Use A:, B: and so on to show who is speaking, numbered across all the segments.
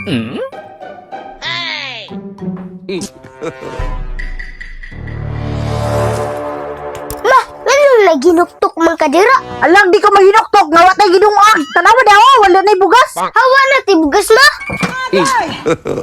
A: Ma, nganong naginuktok man ka dira?
B: Alang di ko mahinuktok nga wa tay gidungag. Tanawa daw, wala nay bugas.
A: Hawa na ti bugas, ma.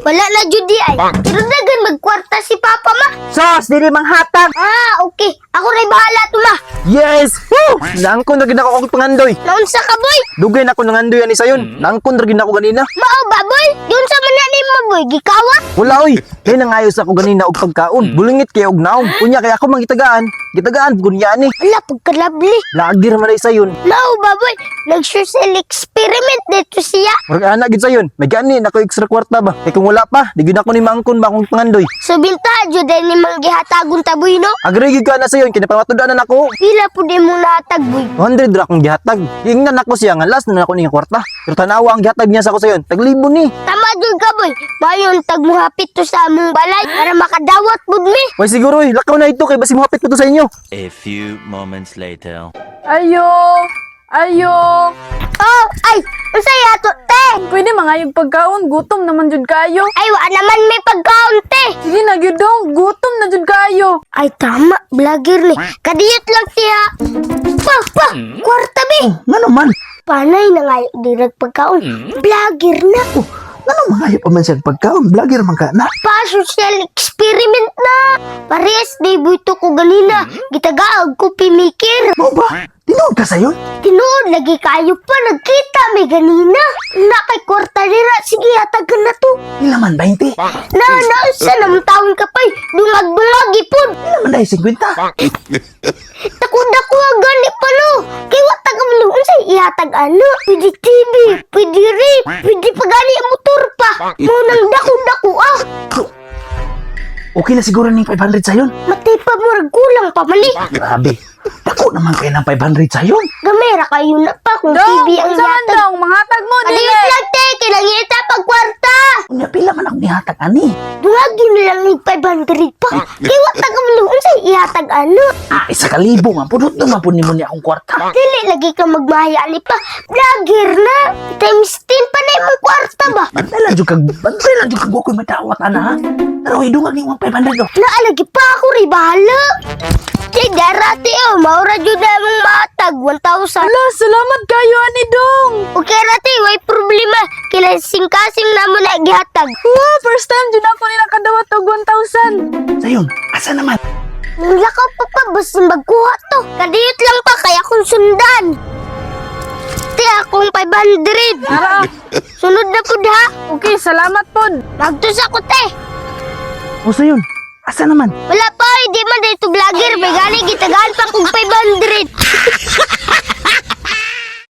A: Wala na jud di ay. Pero dagan magkwarta si Papa, ma.
B: Sos, dili manghatag.
A: Ah, okay. Ako ray bahala to, ma.
C: Yes! Woo! Naangkon ra gid ako og pangandoy.
A: Naunsa ka, boy?
C: Dugay na ako nangandoy ani sayon. Naangkon ra gid ako ganina.
A: Mao ba, boy? Yun sa man na nimo, boy. Gikawat.
C: Wala oy. Kay nangayos ako ganina og pagkaon. Bulingit kay og naong. Unya kay ako mangitagaan. Gitagaan pud niya ani.
A: Wala, pagkalabli.
C: Lagi ra man ay sayon.
A: Mao ba, boy? Nag-social experiment dito siya.
C: Murag ana gid sayon. May gani na ko extra kwarta ba. Kay kung wala pa, di gid ako ni maangkon ba akong pangandoy.
A: So, binta, jud ay ni manggihatagon ta, boy, no?
C: Agree gid ka na sayon kay napamatud-an na nako.
A: Pila po di mo nahatag, boy?
C: 200 ra akong gihatag. Giingnan nako siya nga last na nako ning kwarta. Pero tanawa ang gihatag niya sa ako sayon. Taglibo ni.
A: Tama jud ka, boy. Mayon tag muhapit to sa among balay para makadawat pud mi.
C: Way siguro oy, lakaw na ito kay basi muhapit ko to sa inyo.
D: A few moments later.
E: Ayo! Ayo!
A: Oh, ay, unsay ato, te?
E: Pwede mga yung pagkaon, gutom naman jud kayo.
A: Ay, wa naman may pagkaon, te.
E: Sige na gyud dong, gutom na jud kayo.
A: Ay, tama, vlogger ni. Kadiyot lang siya. Pa, pa, kwarta be.
F: Ngano man?
A: Panay na nga dirag pagkaon. Vlogger na.
F: Ngano mangayo pa man siya pagkaon? Vlogger man ka na.
A: Pa, social experiment na. Parehas, debut ko ganina. Gitagaag ko pimikir.
F: Mao ba? Tinuod ka sayon?
A: Tinuod lagi kayo pa nagkita may ganina. Na kay kwarta dira, sige hatagan na to.
F: Pila man 20?
A: Na, na, sa namtawon ka pa'y dungag-dungag ipod.
F: Pila man dahil 50?
A: Dako-dako ang gani pa no. Kay wa ta kabalo unsay ihatag ano? Pwede TV, pwede rape, pwede pa gani ang motor pa. Mo nang dako-dako ah.
F: Okay na siguro ning 500 sayon.
A: Matay pa murag kulang pa mali.
F: Grabe. Dako naman kayo ng 500 sayon.
A: Gamera kayo na pa kung
E: Dong,
A: TV ang
E: unsa man
A: ihatag.
E: dong, manghatag mo dili.
A: Kadiyot lang te, kinangita pag kwarta.
F: Unya pila man akong nihatag ani?
A: Duwagin na lang ni 500 pa. Kay wa ta kabalo unsay ihatag ano?
F: Ah, 1,000 man pudot naman pud nimo ni akong kwarta.
A: Dili lagi ka magmahaya ni pa. Vlogger na. Times 10 pa na imong kwarta ba?
F: Bantay lang jud kag bantay lang jud kag wa ko'y madawat ana ha. Pero idungag ning 500 do.
A: Naalagi pa ako rin, bahala. Di, darati oh, maura jud na among matag, 1,000.
E: Ala, salamat kayo ani dong.
A: Okay rati, way problema. Kilasing-kasing na mo na gihatag.
E: Wow, first time jud ako ni nakadawat og 1,000.
F: Sayon, asa naman?
A: Lakaw pa pa, basta magkuha to. Kadiyot lang pa, kaya akong sundan. Ti, akong 500.
E: Tara.
A: Sunod na pud ha.
E: Okay, salamat pod.
A: Magtos ako, te.
F: O sayon, asa naman?
A: Wala pa, hindi man dito vlogger. May gani, gitagaan pa kong 500.